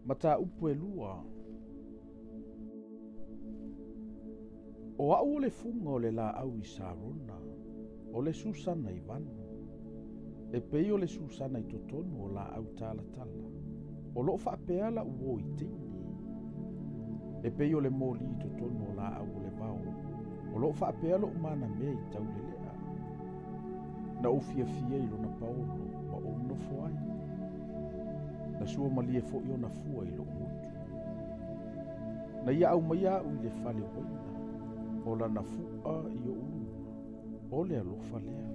Mataupu e 2. O au o le fuga o le laau i Sarona, o le susana i vanu. E pei o le susana i totonu o laau talatala, o loo faapea la'u uo i teine. E pei o le moli i totonu o laau o le vao, o loo faapea lo'u manamea i taulelea. Na ou fiafia i lona paolo ma ou nofo ai. Na sua malie foi ona fua i lo'u gutu. Na ia aumaia a'u i le fale uaina, o lana fu'a i o'u luma, o le alofa lea.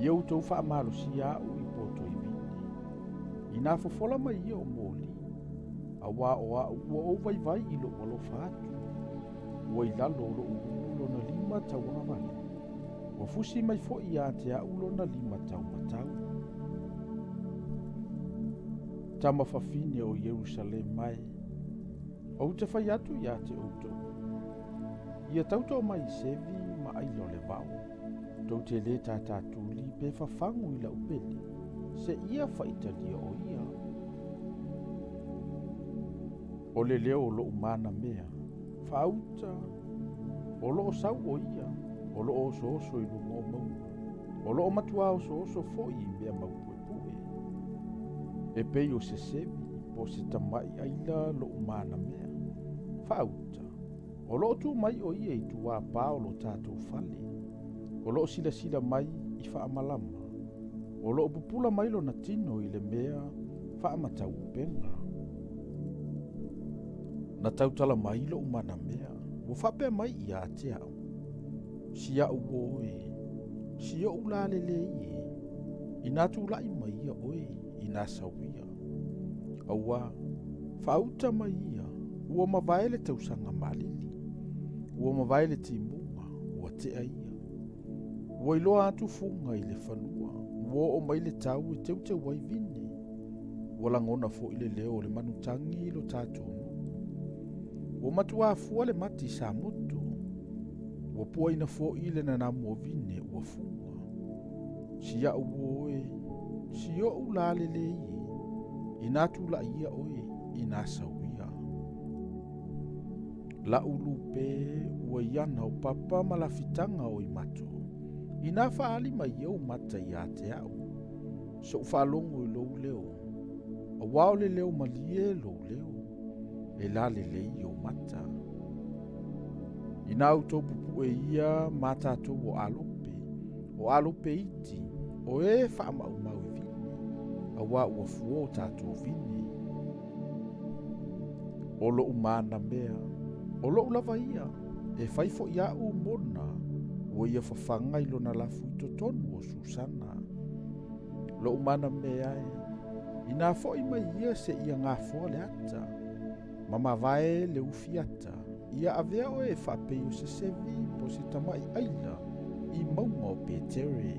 Ia outou faamalosia a'u i poto i vine. Inā fofola mai ia o moli, auā o a'u ua ou vaivai i lo'u alofa atu. Ua i lalo o lo'u ulu lona lima tauagavale. Ua fusi mai foi ia te a'u lona lima taumatau. Tama fafine o Ierusalema e, ou te fai atu ia te outou. Ia tauto mai i sevi ma aila o le vao. Tou te lē tatatuli pe fafagu i la'u pele, seia faitalia o ia. O le leo o lo'u manamea, faauta, o loo sau o ia, o loo osooso i luga o mauga, o loo matuā osooso foi i mea maupuepue. E pei o se sevi, po o se tama'i aila lo'u manamea. Faauta, o loo tu mai o ia i tuāpā o lo tatou fale. O loo silasila mai i faamalama. O loo pupula mai lona tino i le mea faamatau upega. Na tautala mai lo'u manamea, ua faapea mai ia te a'u. Si a'u uo e, si o'u lalelei e, inā tula'i mai ia oe, inā sauia. Auā, faauta mai ia, ua mavae le tausaga malili. Ua mavae le timuga, ua tea ia. Ua iloa atu fuga i le fanua, ua oo mai le tau e teuteu ai vine. Ua lagona foi le leo o le manutagi i lo tatou nuu. Ua matuā fua le mati samoto. Ua puaina foi le nanamu o vine ua fuga. Si a'u uo e, si o'u lalelei e, inā tula'i ia oe, inā sauia. La'u lupe ua i ana o papa ma lafitaga o imato. Inā faaali mai ia ou mata ia te a'u. So'u faalogo i lou leo. Auā o le leo malie lou leo. E lalelei ou mata. Inā outou pupu'e ia ma tatou o alope, o alope iti, o e faamaumau i vine, auā ua fuō tatou vine. O lo'u manamea, o lo'u lava ia, e fai foi a'u mona, ua ia fafaga i lona lafu i totonu o Susana. Lo'u manamea e, inā fo'i mai ia seia gafoa le ata, ma mavae le ufiata, ia avea oe e faapei o se sevi po o se tama'i aila i mauga o Petere.